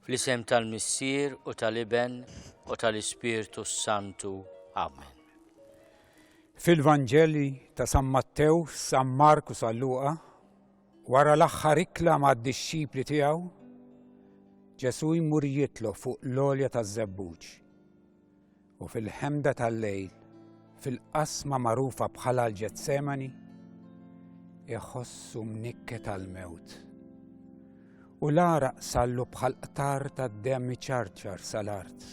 Fl-isem tal-Missier u tal-Iben u tal-Ispirtu s-Santu. Amen. Fil-Vanġeli ta' San Mattew, San Mark u San Luqa, wara l-aħħar ikla mad-dixxipli tiegħu, Ġesù jmur jitlob fuq l-għolja taż-Żebbuġ. U fil-ħemda tal-lejl, fil-qasma magħrufa bħala l-Ġetsemani, iħossu mnikket għall-mewt. U l-għaraq sallu bħal qtar tad-demm iċarċar sal-art.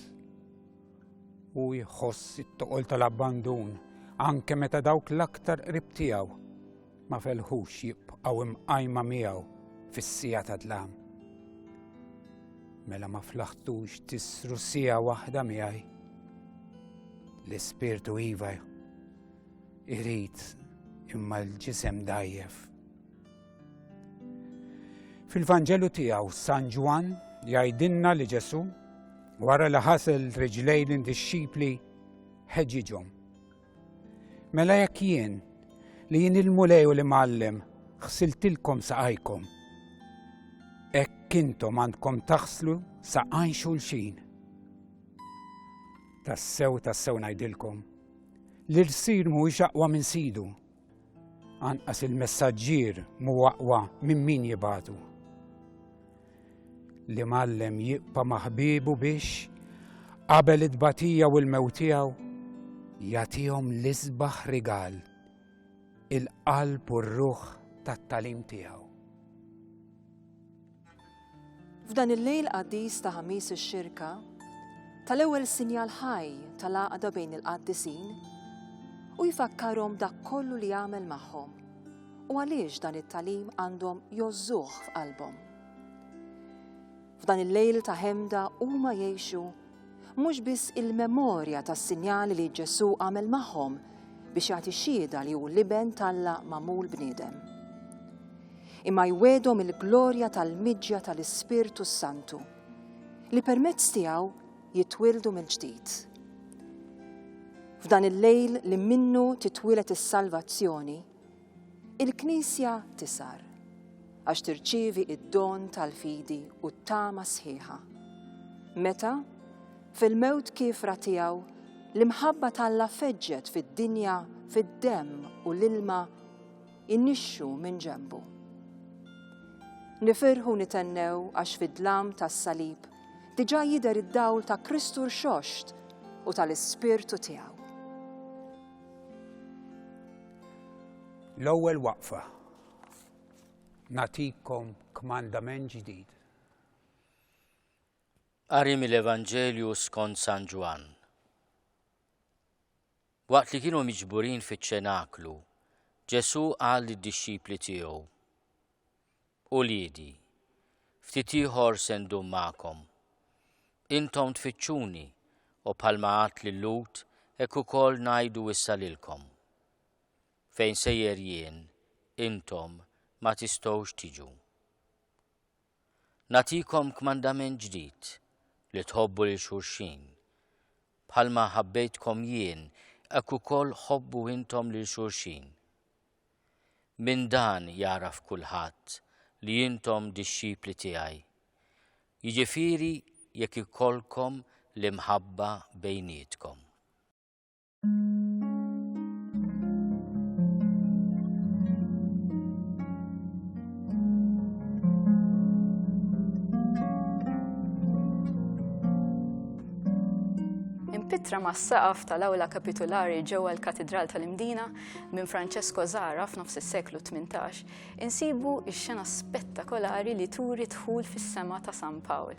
Hu jħoss it-toqol tal-abbandun anke meta dawk l-aktar qrib tiegħu ma felħux jibqgħu imqajma miegħu fis-siegħa ta' dlam. Mela ma flaħtux tisru siegħa waħda miegħi. L-ispirtu iva irid imma l-ġisem dajjef. Fil-Vanġelu tiegħu San Ġwann jgħidilna li Ġesù wara li ħasel riġlejn id-dixxipli ħeġġiġhom Mela jekk jien, li jien il-Mulej u l-Imgħallem, ħsiltilkom saqajkom, hekk intom għandkom taħslu saqajn xulxin. Tassew tassew ngħidilkom, l-irsir mhuwiex aqwa minn sidu, anqas il-messaġġier mhu aqwa minn min jibatu. L-imgħallem jibqa' ma' ħbiebu biex, qabel it-tbatija u l-mewt tiegħu, jagħtihom l-isbaħ rigal, il-qalb u r-ruħ tat-tagħlim tiegħu. F'dan il-lejl qaddis ta' Ħamis ix-Xirka, tal-ewwel sinjal ħaj tal-għaqda bejn il-qaddisin, hu jfakkarhom dak kollu li għamel magħhom u għaliex dan it-tagħlim għandhom jgħożżuh f'qalbhom. F'dan il-lejl ta' ħemda huma jgħixu mhux biss il-memorja tas-sinjali li Ġesù għamel magħhom biex jagħti xhieda li hu l-Iben t'Alla magħmul bniedem. Imma jwegħdhom il-glorja tal-miġja tal-Ispirtu s-Santu li permezz tiegħu jitwieldu mill-ġdid. F'dan il-lejl li minnu titwieled is-salvazzjoni, il-Knisja tisar għax tirċievi id-don tal-fidi u t-tama sħiħa. Meta, fil-mewt kiefra tiegħu, l-imħabba t'Alla feġġet fid-dinja fid-demm u l-ilma jnixxu minn ġenbu. Nifirħu nithennew għax fid-dlam tas-salib diġà jidher id-dawl ta' Kristu rxoxt u tal-Ispirtu tiegħu. L-ewwel waqfa. Nagħtikom kmandament ġdid. Qari mill-Evanġelju skont San Ġwann. Waqt li kienu miġburin fiċ-ċenaklu, Ġesù qal lid-dixxipli tiegħu, Uliedi, ftit ieħor se ndum magħkom. Intom tfittxuni u bħalma għadt lil-Lhud hekk ukoll ngħidu issa lilkom. Fejn sejjer jien, intom ma tistgħux tiġu. Nagħtikom kmandament ġdid li tħobbu lil xulxin. Bħalma ħabbejtkom jien, hekk ukoll ħobbu intom lil xulxin. Minn dan jagħraf kulħadd li intom dixxipli tiegħi, jiġifieri jekk ikollkom l-imħabba bejnietkom. Impittra mas-saqaf tal-Awla Kapitulari ġewwa l-Katidral tal-Imdina minn Francesco Zara f'nofs is-seklu 18, insibu x-xena spettakolari li turi dħul fis-sema ta' San Pawl.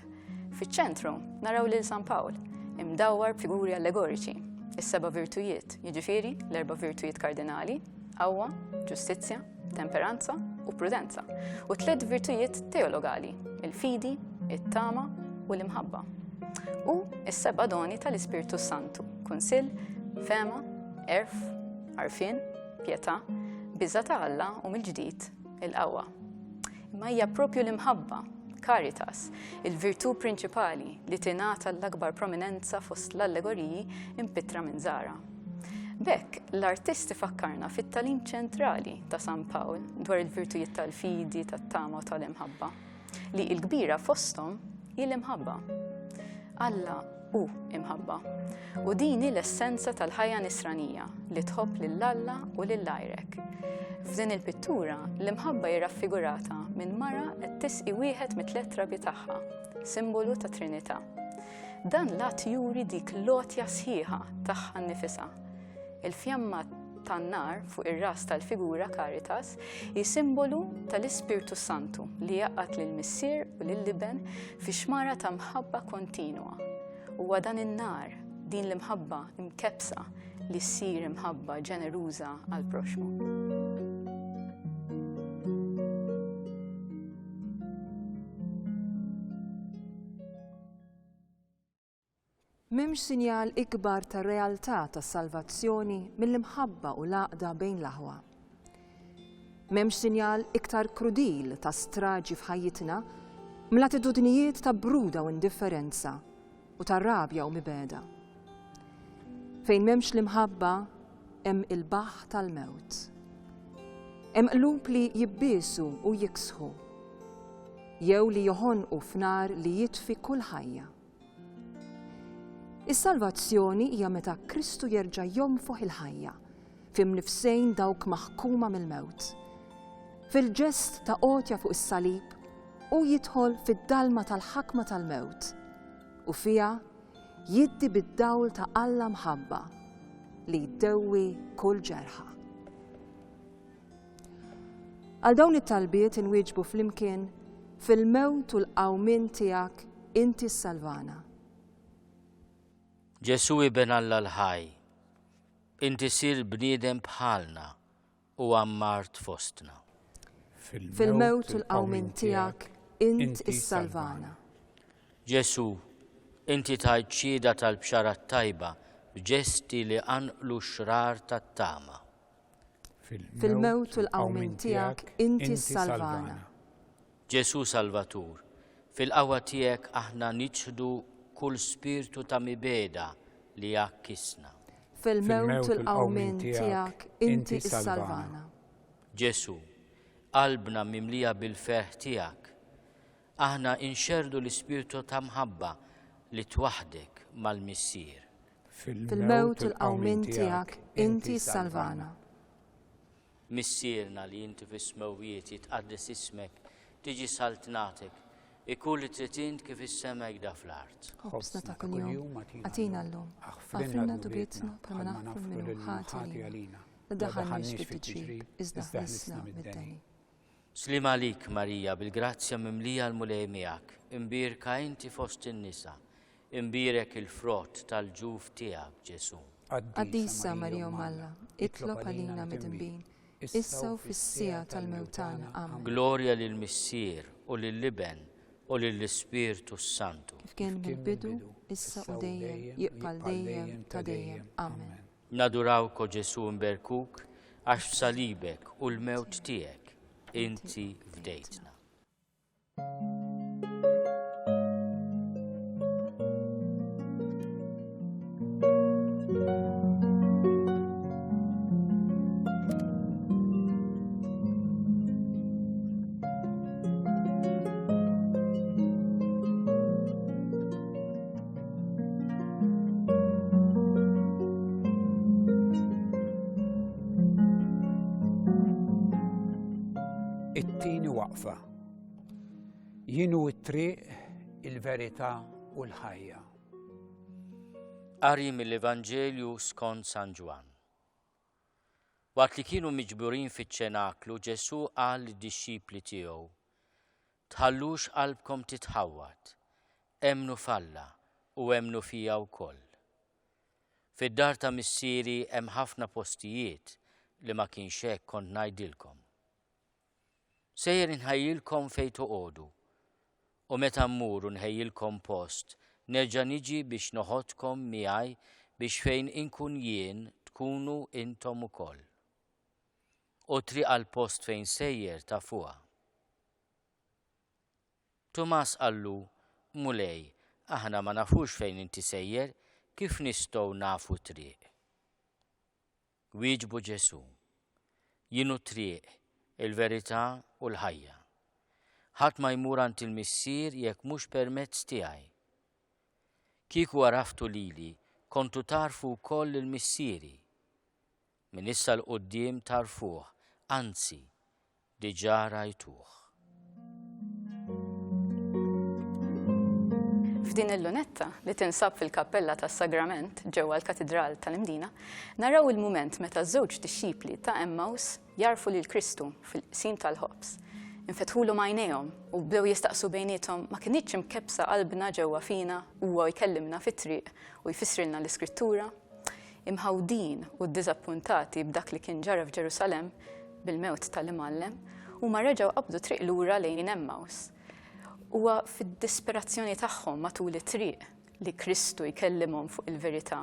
Fiċ-ċentru naraw lil San Pawl, imdawwar b'figuri allegoriċi, is-seba' virtujiet, jiġifieri l-erba' virtujiet kardinali, qawwa, ġustizzja, temperanza u prudenza, u tliet virtujiet teologali, il-fidi, it-tama u l-imħabba. U s-seba' doni tal-Ispirtu Santu, kunsill, fehma, għerf, għarfien, pietà, biża' ta' Alla u mill-ġdid il-qawwa. Imma hija propju l-imħabba, caritas, il-virtù prinċipali li tingħata l-akbar prominenza fost l-allegoriji impittra minn Zara. B'hekk, l-artist ifakkarna fit-tagħlim ċentrali ta' San Pawl dwar il-virtujiet tal-fidi, tat-tama u tal-imħabba, li l-kbira fosthom. hi l-imħabba. Alla hu imħabba. U din hi l-essenza tal-ħajja nisranija li tħobb lil Alla u lil għajrek. F'din il-pittura, l-imħabba hi raffigurata minn mara qed tisqi wieħed mit-tliet trabi tagħha, simbolu ta' Trinità. Dan l-att juri dik l-għotja sħiħa tagħha nnifisha. Il-fjamma tan-nar fuq ir-ras tal-figura Caritas hi simbolu tal-Ispirtu Santu li jgħaqqad lill-Missier u lill-Iben fi xmara ta' mħabba kontinwa. Huwa dan in-nar, din l-imħabba imkebbsa li ssir imħabba ġeneruża għall-proxxmu. M'hemmx sinjal ikbar tar-realtà tas-salvazzjoni mill-imħabba u l-għaqda bejn l-aħwa. M'hemmx sinjal iktar krudil ta' straġi f'ħajjitna mill-attitudnijiet ta' bruda u indifferenza u ta' rabja u mibegħda. Fejn m'hemmx l-imħabba hemm il-baħħ tal-mewt. Hemm qlub li jibbiesu u jiksħu jew li joħonqu f'nar li jitfi kull ħajja. Is-salvazzjoni hija meta Kristu jerġa' jonfoħ il-ħajja f'imnifsejn dawk maħkuma mill-mewt. Fil-ġest ta' għotja fuq is-salib, hu jidħol fid-dalma tal-ħakma tal-mewt u fiha jiddi bid-dawl ta' Alla mħabba li jdewwi kull ġerħa. Għal dawn it-talbiet inwieġbu flimkien, Fil-mewt u l-qawmien tiegħek inti ssalvana. Ġesù Iben Alla l-ħaj, inti sirt bniedem bħalna u għammart fostna. Fil-mewt u l-qawmien tiegħek int issalvana. Ġesù, inti tajt xhieda tal-Bxara t-Tajba b'ġesti li qanqlu x-xrar tat-tama. Fil-mewt u l-qawmien tiegħek inti ssalvana. Ġesù Salvatur, fil-qawwa tiegħek aħna niċħdu kull spirtu ta' mibegħda li għakkisna. Fil-mewt u l-qawmien tiegħek inti ssalvana. Ġesù, qalbna mimlija bil-ferħ tiegħek, aħna inxerrdu l-ispirtu ta' mħabba li twaħħdek mal-Missier. Fil-mewt u l-qawmien tiegħek inti ssalvana. Missierna li inti fis-smewwiet, jitqaddes ismek, tiġi saltnatek, ikun li trid int kif is-sema hekk fl-art. Ħobżna ta' kuljum agħtina llum. Aħfrilna dnubietna bħalma naħfru lil min hu ħati għalina. La ddaħħalniex fit-tiġrib, iżda ħlisna mid-deni. Sliem għalik, Marija, bil-grazzja mimlija l-Mulej miegħek, imbierka inti fost in-nisa, imbierek il-frott tal-ġuf tiegħek, Ġesù. Qaddisa Marija Omm Alla, itlob għalina midinbin, issa u fis-siegħa tal-mewt tagħna. Amen. Glorja lill-Missier u lill-Iben u lill-Ispirtu s-Santu. Kif kien mill-bidu, issa u dejjem, jibqa' għal dejjem ta' dejjem. Amen. Nadurawk o Ġesù nberkuk għax b'salibek u l-mewt tiegħek inti fdejtna. It-tieni waqfa. Jien hu t-triq, il-verità u l-ħajja. Qari mill-Evanġelju skont San Ġwann. Waqt li kienu miġburin fiċ-ċenaklu, Ġesù qal lid-dixxipli tiegħu, Tħallux qalbkom titħawwad. Emmnu f'Alla u emmnu fija wkoll. Fid-dar ta' Missieri hemm ħafna postijiet li ma kienx hekk kont ngħidilkom. Sejjer inħejjilkom fejn toqogħdu. U meta mmur u nħejjilkom post, nerġa' niġi biex noħodkom miegħi biex fejn inkun jien tkunu intom ukoll. U t-triq għall-post fejn sejjer tafuha. Tumas qallu, Mulej, aħna ma nafux fejn inti sejjer, kif nistgħu nafu t-triq? Wieġbu Ġesù, Jien hu t-triq, il-verità u l-ħajja. Ħadd ma jmur għand il-Missier jekk mhux permezz tiegħi. Kieku għaraftu lili, kontu tagħrfu wkoll lil Missieri. Minn issa 'l quddiem tagħrfuh, anzi, diġà rajtuh. F'din il-lunetta, li tinsab fil-Kappella tas-Sagrament ġewwa l-Katidral tal-Imdina, naraw il-mument meta żewġ dixxipli ta' Emmaus jagħrfu lil Kristu fil-qsim tal-ħobż. Infetħulhom għajnejhom u bdew jistaqsu bejniethom ma kinitx imkebbsa qalbna ġewwa fina huwa jkellimna fit-triq u jfissrilna l-Iskrittura? Imħawdin u ddiżappuntati b'dak li kien ġara f'Ġerusalemm bil-mewt tal-Imgħallem, huma reġgħu qabdu triq lura lejn Emmaus. Huwa fid-disperazzjoni tagħhom matul it-triq li Kristu jkellimhom fuq il-verità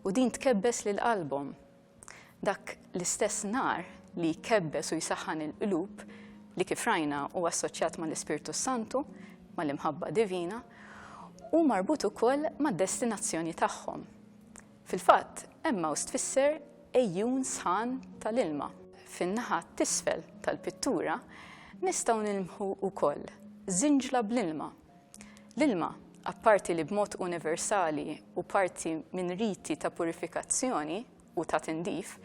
u din tkebbes lil qalbhom. Dak l-istess nar li jkebbes u jsaħħan il-qlub li kif rajna hu assoċjat mal-Ispirtu s-Santu, mal-imħabba divina, hu marbut ukoll mad-destinazzjoni tagħhom. Fil-fatt, Emmaus tfisser għejjun sħan tal-ilma. Fin-naħa t'isfel tal-pittura nistgħu nilmħu wkoll żinġla bl-ilma. L-ilma, apparti li b'mod universali hu parti minn riti ta' purifikazzjoni u ta' tindif,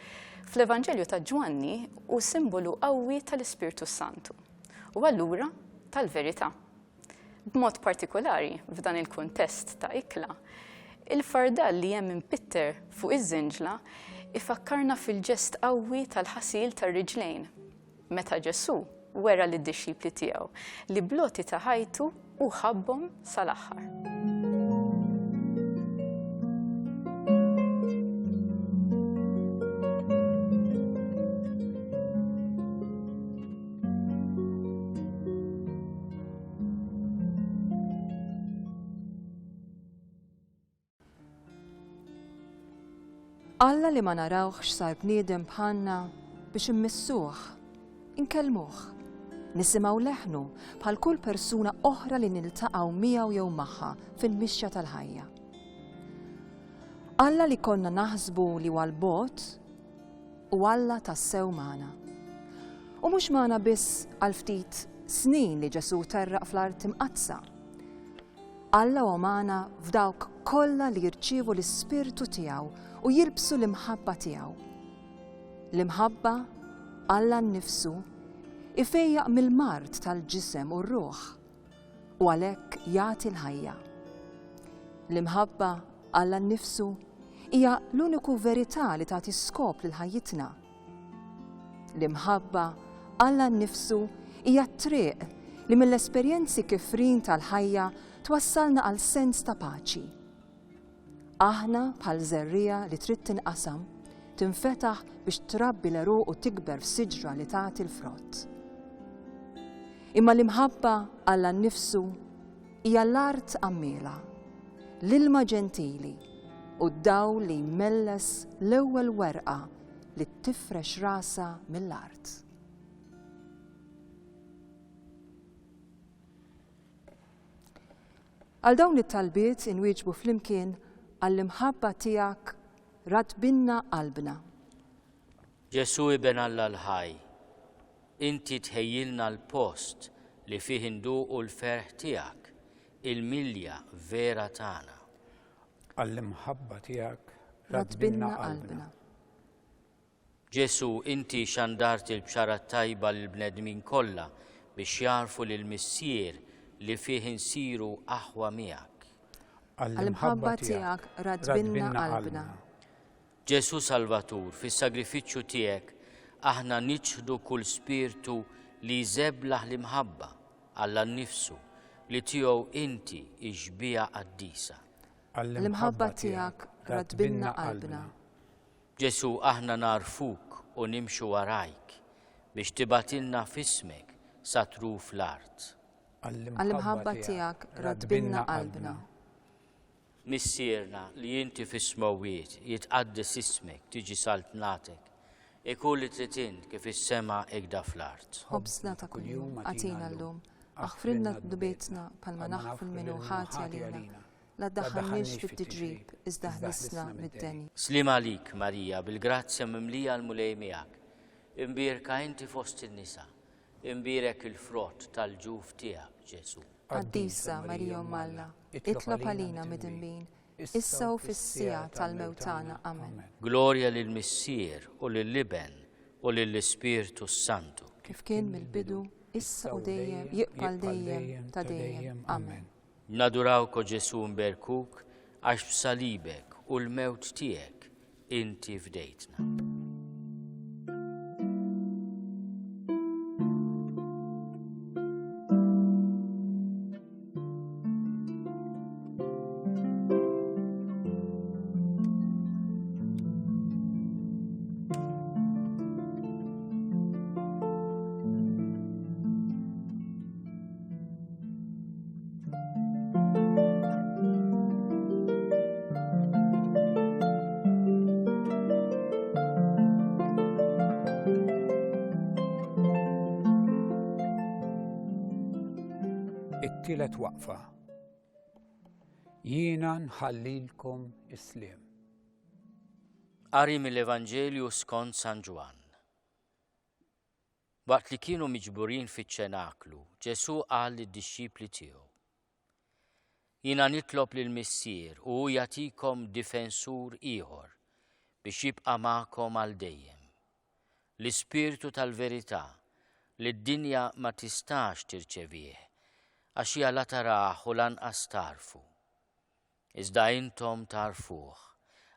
fl-Evanġelju ta' Ġwanni hu simbolu qawwi tal-Ispirtu s-Santu u allura tal-verità. B'mod partikulari, f'dan il-kuntest ta' ikla, il-fardal li hemm impitter fuq iż-żinġla ifakkarna fil-ġest qawwi tal-ħasil tar-riġlejn, meta Ġesù wera lid-dixxipli tiegħu li bl-għoti ta' ħajtu hu ħabbhom sal-aħħar. Alla li ma narawhx sar bniedem bħalna biex immissuh, inkellmuh, nisimgħu leħnu bħal kull persuna oħra li niltaqgħu miegħu jew magħha fil-mixja tal-ħajja. Alla li konna naħsbu li huwa l-bogħod u Alla tassew magħna. U mhux magħna biss għal ftit snin li Ġesù terraq fl-art imqaddsa. Alla huwa magħna f'dawk kollha li jirċievu l-Ispirtu tiegħu u jilbsu l-imħabba tiegħu. L-imħabba, Alla nnifsu, ifejjaq mill-mard tal-ġisem u r-ruħ u għalhekk jagħti l-ħajja. L-imħabba, Alla nnifsu, hija l-uniku verità li tagħti skop lil ħajjitna. L-imħabba, Alla nnifsu, hija t-triq li mill-esperjenzi kifrin tal-ħajja twassalna għal sens ta' paċi. Aħna bħal żerriegħa li trid tinqasam, tinfetaħ biex trabbi l-għeruq u tikber f'siġra li tagħti l-frott. Imma l-imħabba Alla nnifsu hija l-art għammiela, l-ilma ġentili u d-dawl li jmelles l-ewwel werqa li tifrex rasha mill-art. Għal dawn it-talbiet inwieġbu flimkien għall-imħabba tiegħek ratbinna qalbna. Ġesù Iben Alla l-ħaj, inti tħejjilna l-post li fih induqu l-ferħ tiegħek, il-milja vera tagħna. Għall-imħabba tiegħek ratbinna qalbna. Ġesù, inti xandart il-Bxara t-Tajba lill-bnedmin kollha biex jagħrfu lill-Missier li fih insiru aħwa miegħek. Għall-imħabba tiegħek ratbinna qalbna. Ġesù Salvatur, fis-sagrifiċċju tiegħek aħna niċħdu kull spirtu li jżeblaħ l-imħabba, Alla nnifsu, li tiegħu inti x-xbieha qaddisa. Għall-imħabba tiegħek ratbinna qalbna. Ġesù, aħna nagħrfuk u nimxu warajk biex tibgħatilna f'ismek sa truf l-art. Għall-imħabba tiegħek ratbinna qalbna. Missierna li inti fis-smewwiet, jitqaddes ismek, tiġi saltnatek, ikun li trid int kif is-sema ikda fl-art. Ħobżna ta' kuljum agħtina llum. Aħfrilna dnubietna bħalma naħfru lil min hu ħati għalina. La ddaħħalniex fit-tiġrib, iżda ħlisna mid-deni. Sliem għalik, Marija, bil-grazzja mimlija l-Mulej miegħek. Imbierka inti fost in-nisa. Imbierek il-frott tal-ġuf tiegħek, Ġesù. Qaddisa Marija Omm Alla, itlob għalina midinbin, issa u fis-siegħa tal-mewt tagħna. Amen. Glorja lill-Missier u lill-Iben u lill-Ispirtu s-Santu. Kif kien mill-bidu, issa u dejjem, jibqa' għal dejjem ta' dejjem. Amen. Nadurawk o Ġesù nberkuk għax b'salibek u l-mewt tiegħek inti fdejtna. It-tielet waqfa. Jiena nħallilkom is-sliem. Qari mill-Evanġelju skont San Ġwann. Waqt li kienu miġburin fiċ-ċenaklu, Ġesù qal lid-dixxipli tiegħu, Jiena nitlob lill-Missier u hu jagħtikom difensur ieħor biex jibqa' magħkom għal dejjem. L-Ispirtu tal-verità li d-dinja ma tistax tirċevih għax hija la tarah u lanqas tagħrfu. Iżda intom tagħrfuh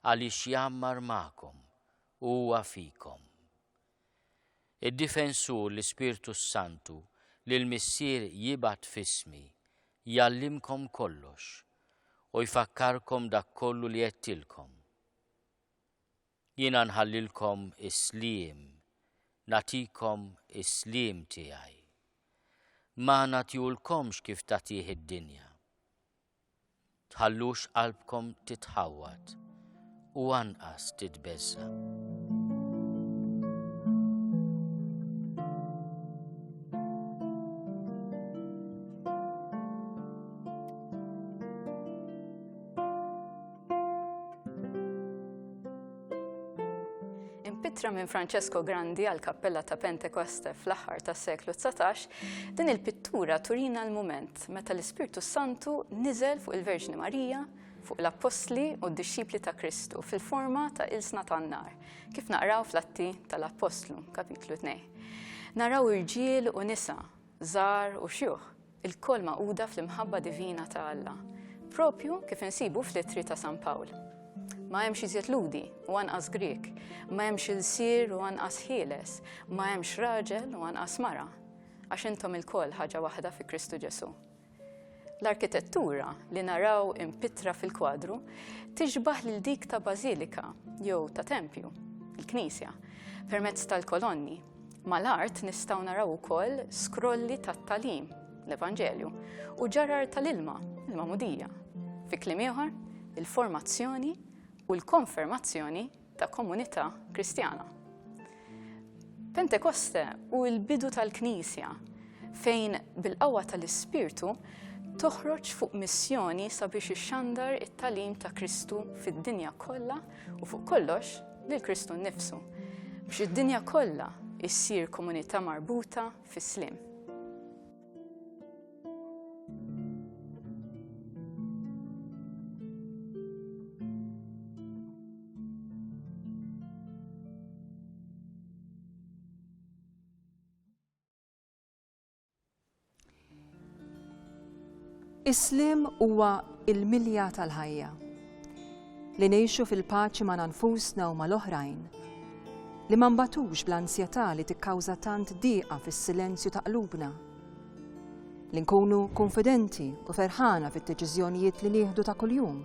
għaliex jgħammar magħkom u huwa fikom. Id-Difensur, l-Ispirtu s-Santu, li l-Missier jibgħat f'ismi, jgħallimkom kollox u jfakkarkom dak kollu li għedtilkom. Jiena nħallilkom is-sliem, nagħtikom is-sliem tiegħi. Ma nagħtihulkomx kif tagħtih id-dinja. Tħallux qalbkom titħawwad u anqas titbeżża'. Impittra minn Francesco Grandi għal kappella ta' Pentekoste fl-aħħar tas-seklu 19, din il-pittura turina l-mument meta l-Ispirtu s-Santu niżel fuq il-Verġni Marija, fuq l-Appostli u d-dixxipli ta' Kristu fil-forma ta' ilsna tan-nar, kif naqraw fl-Atti tal-Appostlu, kapitlu 2. Naraw irġiel u nisa, żgħar u xjuħ, ilkoll magħquda fl-imħabba divina ta' Alla, propju kif insibu fl-ittri ta' San Pawl. Ma hemmx iżjed Lhudi u anqas Grieg, ma hemmx ilsir u anqas ħieles, ma hemmx raġel u anqas mara, għax intom ilkoll ħaġa waħda fi Kristu Ġesù. L-arkitettura li naraw impittra fil-kwadru tixbah lil dik ta' bażilika jew ta' tempju, il-knisja, permezz tal-kolonni. Mal-art nistgħu naraw ukoll skrolli tat-tagħlim, l-Evanġelju, u ġarar tal-ilma, il-magħmudija. Fi kliem ieħor, il-formazzjoni u l-konfermazzjoni ta' komunità Kristjana. Pentekoste hu l-bidu tal-Knisja fejn bil-qawwa tal-Ispirtu toħroġ fuq missjoni sabiex ixxandar it-tagħlim ta' Kristu fid-dinja kollha u fuq kollox lil Kristu nnifsu biex id-dinja kollha issir komunità marbuta fis-sliem. Is-sliem huwa il-milja tal-ħajja. Li ngħixu fil-paċi ma' nfusna u mal-oħrajn. Li ma nbatux bl-ansjetà li tikkawża tant diqa fis-silenzju ta' qlubna. Li nkunu konfidenti u ferħana fid-deċiżjonijiet li nieħdu ta' kuljum.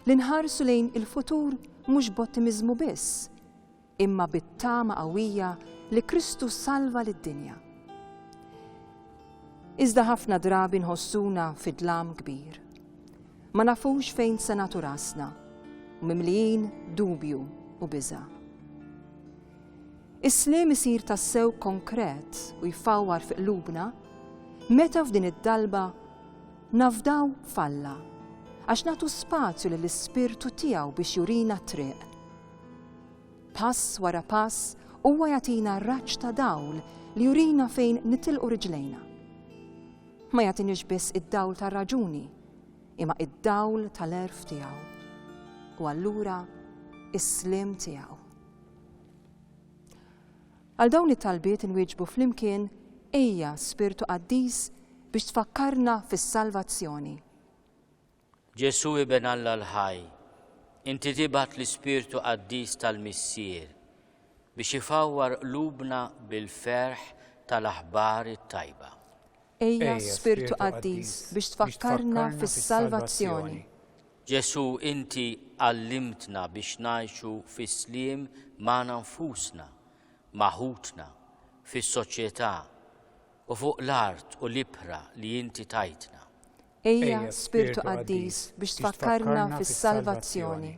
Li nħarsu lejn il-futur mhux b'ottimiżmu biss, imma bit-tama qawwija li Kristu salva lid-dinja. Iżda ħafna drabi nħossuna fi dlam kbir. Ma nafux fejn se nagħtu rasna u mimlijin dubju u biża'. Is-sliem isir tassew konkret u jfawwar fi qlubna meta f'din id-dalba nafdaw f'Alla għax nagħtu spazju lill-Ispirtu tiegħu biex jurina t-triq. Pass wara pass. Huwa jagħtina raġġ ta' dawl li jurina fejn nitilqu riġlejna. Ma jagħtiniex biss id-dawl tar-raġuni, imma id-dawl tal-għerf tiegħu. U allura is-sliem tiegħu. Għal dawn it-talbiet inwieġbu flimkien, Ejja, Spirtu Qaddis, biex tfakkarna fis-salvazzjoni. Ġesù Iben Alla l-ħaj, inti tibgħat l-Ispirtu Qaddis tal-Missier biex ifawwar qlubna bil-ferħ tal-aħbar it-tajba. Ejja, Spirtu Qaddis, biex tfakkarna fis-salvazzjoni. Ġesù, inti għallimtna biex ngħixu fis-sliem magħna nfusna, ma' ħutna, fis-soċjetà, u fuq l-art u l-ibħra li inti tajtna. Ejja, Spirtu Qaddis, biex tfakkarna fis-salvazzjoni.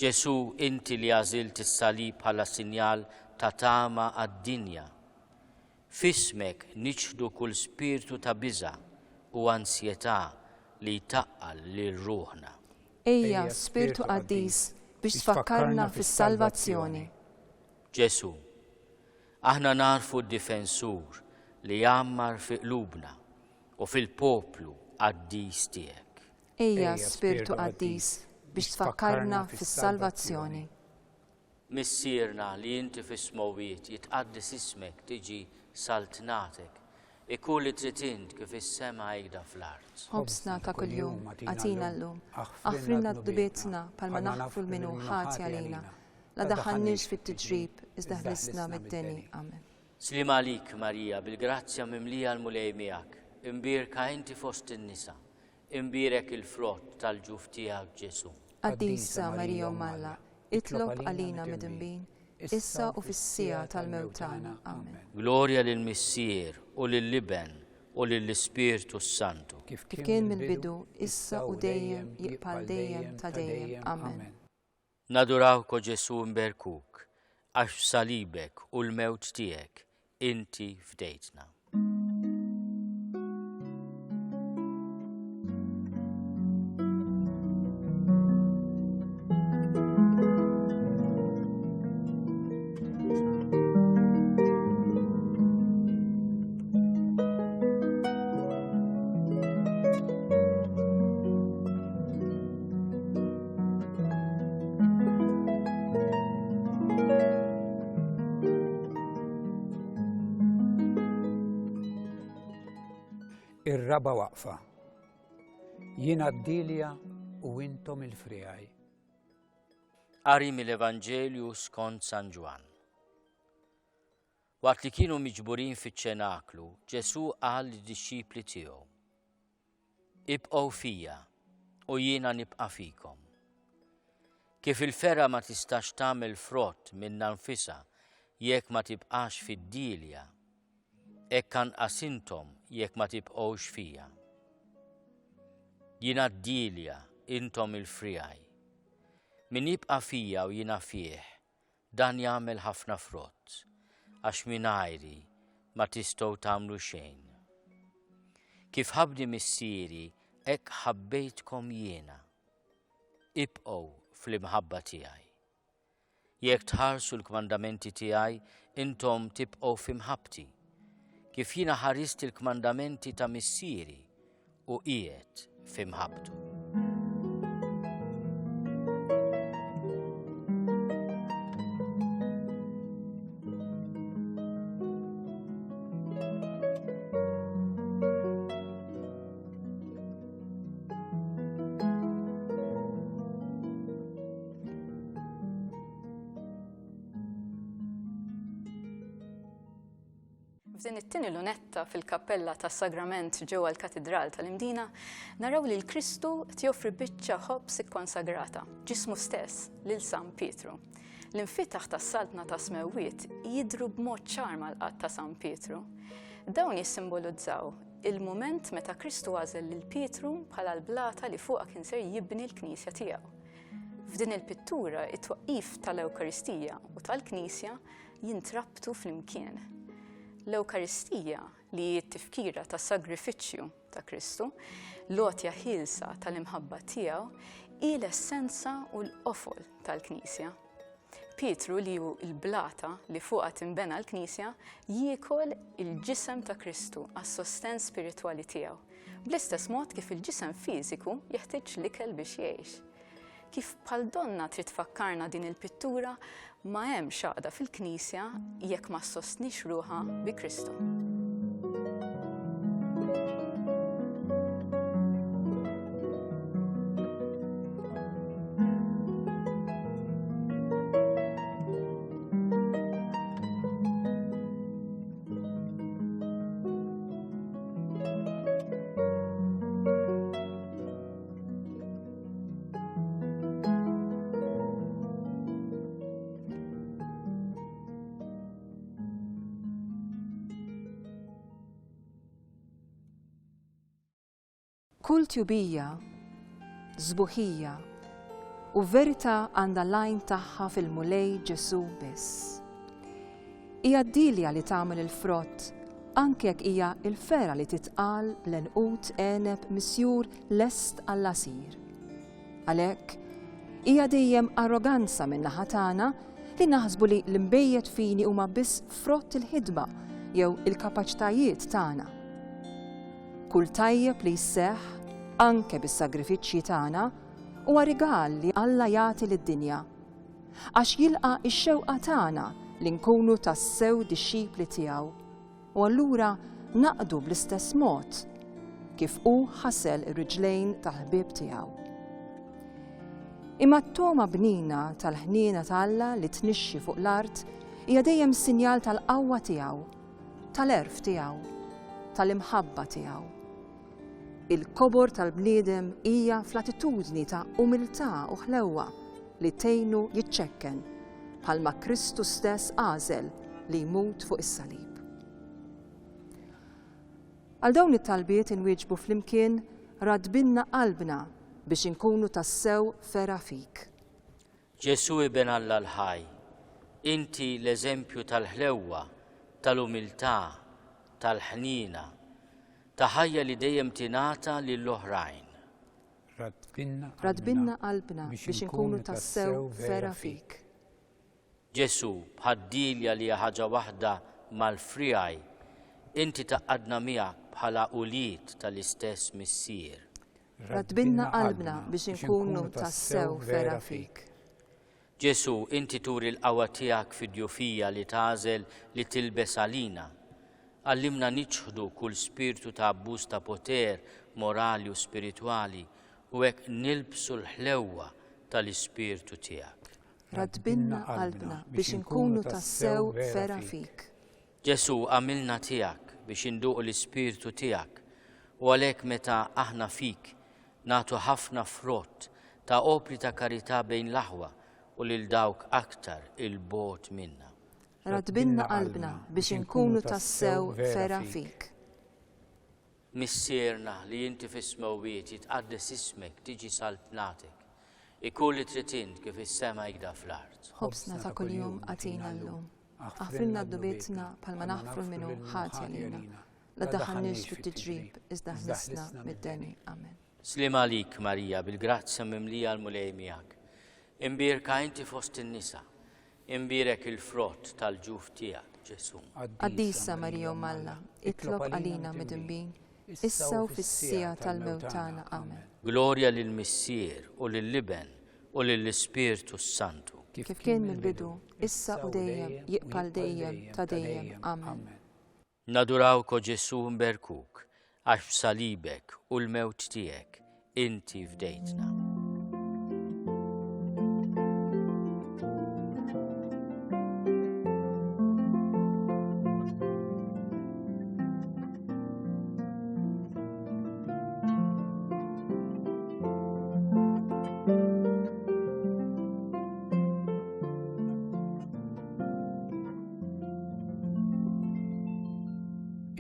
Ġesù, inti li għażilt is-salib bħala sinjal ta' tama għad-dinja, f'ismek niċħdu kull spirtu ta' biża' u ansjetà li jtaqqal lil ruħna. Ejja, Spirtu Qaddis, biex tfakkarna fis-salvazzjoni. Ġesù, aħna nagħrfu d-Difensur li jgħammar fi qlubna u fil-poplu qaddis tiegħek. Ejja, Spirtu Qaddis, biex tfakkarna fis-salvazzjoni. Missierna li inti fis-smewwiet, jitqaddes ismek, tiġi saltnatek, ikun li trid int kif fis-sema hekda fl-art. Ħobżna ta' kuljum agħtina llum. Aħfrilna dnubietna bħalma naħfru 'l min hu ħati għalina. La daħħalniex fit-tiġrib, iżda ħlisna mid-deni. Amen. Sliem għalik, Marija, bil-grazzja mimlija l-Mulej miegħek, imbierka inti fost in-nisa, Imbierek il-frott tal-ġuf tiegħek, Ġesù. Qaddisa Marija Omm Alla, itlob għalina midinbin, issa u fis-siegħa tal-mewt tagħna. Amen. Glorja lill-Missier u lill-Iben u lill-Ispirtu s-Santu. Kif kien mill-bidu, issa u dejjem, jibqa' għal dejjem ta' dejjem. Amen. Nadurawk o Ġesù nberkuk, għax b'salibek u l-mewt tiegħek inti fdejtna. Ir-raba' waqfa. Jiena d-dilja u intom il-friegħi. Qari mill-Evanġelju skont San Ġwann. Waqt li kienu miġburin fiċ-ċenaklu, Ġesù qal lid-dixxipli tiegħu, Ibqgħu fija u jiena nibqa' fikom. Kif il-fergħa ma tistax tagħmel frott minnha nfisha jekk ma tibqax fid-dielja, hekk anqas intom jekk ma tibqgħux fija. Jiena d-dielja, intom il-friegħi. Min jibqa' fija u jiena fih, Dan jagħmel ħafna frott, għax mingħajri ma tistgħu tagħmlu xejn. Kif ħabbni Missieri, hekk ħabbejtkom jiena. Ibqgħu fl-imħabba tiegħi. Jekk tħarsu l-kmandamenti tiegħi, intom tibqgħu fi mħabbti, kif jiena ħarist il-kmandamenti ta' Missieri u qiegħed fi mħabbtu. F'din it-tieni lunetta fil-kappella tas-Sagrament ġewwa l-Katidral tal-Imdina, naraw lil Kristu qed joffri biċċa ħobż ikkonsagrata, ġismu stess, lil San Pietru. L-infitaħ tas-Saltna tas-Smewwiet jidhru b'mod ċar mal-qadd ta' San Pietru. Dawn jissimbolizzaw il-mument meta Kristu għażel lil Pietru bħala l-blata li fuqha kien ser jibni l-Knisja tiegħu. F'din il-pittura, it-twaqqif tal-Ewkaristija u tal-Knisja jintrabtu flimkien. L-Ewkaristija, li hi t-tifkira tas-sagrifiċċju ta' Kristu, l-għotja ħielsa tal-imħabba tiegħu, hi l-essenza u l-qofol tal-Knisja. Pietru li hu l-blata li fuqha tinbena l-Knisja jiekol il-ġisem ta' Kristu għas-sostenn spiritwali tiegħu. Bl-istess mod kif il-ġisem fiżiku jeħtieġ l-ikel biex jgħix. Kif bħal donna trid tfakkarna din il-pittura, ma hemmx għaqda fil-Knisja jekk ma ssostnix ruħha bi Kristu. Kull tjubija, sbuħija u verità għandha l-għajn tagħha fil-Mulej Ġesù biss. Hija d-dielja li tagħmel il-frott anke jekk hija l-fergħa li titqal bl-għenqud għeneb misjur lest għall-għasir. Għalhekk, hija dejjem arroganza min-naħa tagħna li naħsbu li l-inbejjed fini huma biss frott il-ħidma jew il-kapaċitajiet tagħna. Kull tajjeb li jseħħ, anke bis-sagrifiċċji tagħna, huwa rigal li Alla jagħti lid-dinja. Għax jilqa' x-xewqa tagħna li nkunu tassew dixxipli tiegħu u allura naqdu bl-istess mod kif hu ħasel ir-riġlejn tal-ħbieb tiegħu. Imma t-togħma bnina tal-ħniena ta' Alla li tnixxi fuq l-art hija dejjem sinjal tal-qawwa tiegħu, tal-għerf tiegħu, tal-imħabba tiegħu. Il-kobor tal-bniedem hija fl-attitudni ta' umiltà u ħlewwa li tgħinu jiċċekken, bħalma Kristu stess għażel li jmut fuq is-salib. Għal dawn it-talbiet inwieġbu flimkien Raddbilna qalbna biex inkunu tassew fergħa fik. Ġesù Iben Alla l-ħaj, inti l-eżempju tal-ħlewwa, tal-umiltà, tal-ħniena, ta' ħajja li dejjem tingħata lill-oħrajn. Raddbilna qalbna biex inkunu tassew vera fik. Ġesù, bħad-dielja li hija ħaġa waħda mal-friegħi, inti tgħaqqadna miegħek bħala ulied tal-istess Missier. Raddbilna qalbna biex inkunu tassew vera fik. Ġesù, inti turi l-qawwa tiegħek fid-djufija li tagħżel li tilbes għalina. Għallimna niċħdu kull spirtu ta' abbuż ta' poter morali u spiritwali u hekk nilbsu l-ħlewwa tal-Ispirtu tiegħek. Raddbilna qalbna biex inkunu tassew vera fik. Ġesù, agħmilna tiegħek biex induqu l-Ispirtu tiegħek u għalhekk meta aħna fik nagħtu ħafna frott ta' opri ta' karità bejn l-aħwa u lil dawk aktar 'il bogħod minna. Raddbilna qalbna biex inkunu tassew fergħa fik. Missierna li inti fis-smewwiet, jitqaddes ismek, tiġi saltnatek. Ikun li trid int kif is-sema hekda fl-art. Ħobżna ta' kuljum agħtina llum. Aħfrilna dnubietna bħalma naħfru min hu ħati għalina. La ddaħħalniex fit-tiġrib, iżda ħlisna mid-deni. Amen. Sliem għalik, Marija, bil-grazzja mimlija l-Mulej miegħek. Imbierka inti fost in-nisa, imbierek il-frott tal-ġuf tiegħek, Ġesù. Qaddisa Marija Omm Alla, itlob għalina midinbin, issa u fis-siegħa tal-mewt tagħna. Amen. Glorja lill-Missier u lill-Iben u lill-Ispirtu s-Santu. Kif kien mill-bidu, issa u dejjem, jibqa' għal dejjem ta' dejjem. Amen. Nadurawk o Ġesù nberkuk, għax b'salibek u l-mewt tiegħek inti fdejtna.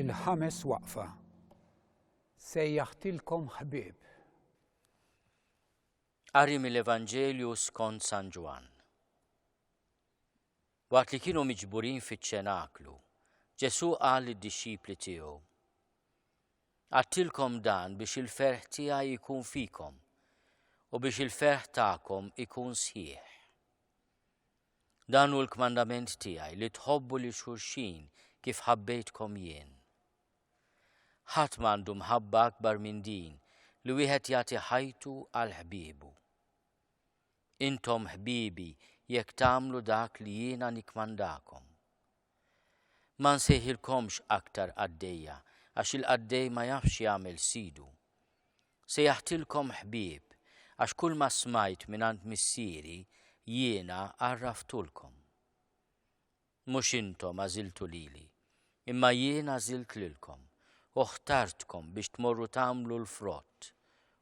Il-ħames waqfa. Sejjaħtilkom ħbieb. Qari mill-Evanġelju skont San Ġwann. Waqt li kienu miġburin fiċ-ċenaklu, Ġesù qal lid-dixxipli tiegħu, Għadtilkom dan biex il-ferħ tiegħi jkun fikom u biex il-ferħ tagħkom ikun sħiħ. Dan hu l-kmandament tiegħi li tħobbu lil xulxin kif ħabbejtkom jien. Ħadd m'għandu mħabba akbar minn din li wieħed jagħti ħajtu għal ħbiebu. Intom ħbiebi jekk tagħmlu dak li jiena nikkmandakom. Ma nsejħilkomx aktar qaddejja, għax il-qaddej ma jafx x'jagħmel sidu. Sejjaħtilkom ħbieb, għax kulma smajt mingħand Missieri jiena għarraftulkom. Mhux intom għażiltu lili, imma jien għażilt lilkom u ħtartkom biex tmorru tagħmlu l-frott,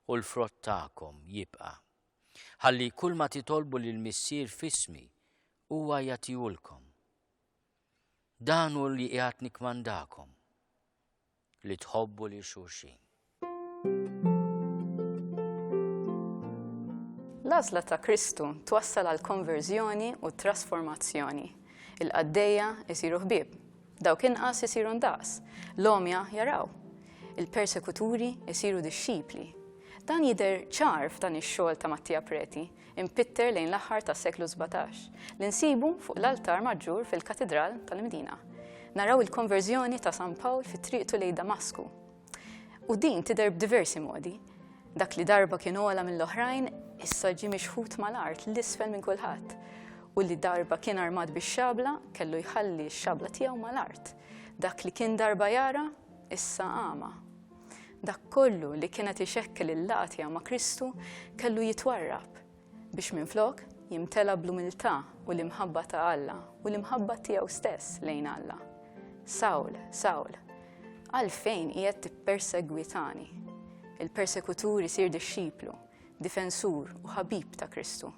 u l-frott tagħkom jibqa'. Ħalli kulma titolbu lill-Missier f'ismi, huwa jagħtihulkom. Dan hu li qiegħed nikkmandakom, li tħobbu lil xulxin. L-għażla ta' Kristu twassal għal konverżjoni u trasformazzjoni. Il-qaddejja jsiru ħbieb, dawk inqas isiru ndaqs, l-għomja jaraw, il-persekuturi jsiru dixxipli. Dan jidher ċar f'dan ix-xogħol ta' Mattia Preti, impitter lejn l-aħħar tas-seklu 17, li nsibu fuq l-altar maġġur fil-Katidral tal-Imdina. Naraw il-konverżjoni ta' San Pawl fi triqtu lejn Damasku. U din tidher b'diversi modi. Dak li darba kien ogħla mill-oħrajn issa ġie mixħut mal-art l-isfel minn kulħadd. U li darba kien armat bix-xabla kellu jħalli x-xabla tiegħu mal-art. Dak li kien darba jara issa għama. Dak kollu li kien qed ixekkel il-laqgħa tiegħu ma' Kristu kellu jitwarrab biex minflok jimtela bl-umiltà u l-imħabba ta' Alla u l-imħabba tiegħu stess lejn Alla. Sawl, Sawl, għalfejn qiegħed tippersegwitani? Il-persekutur isir dixxiplu, difensur u ħabib ta' Kristu,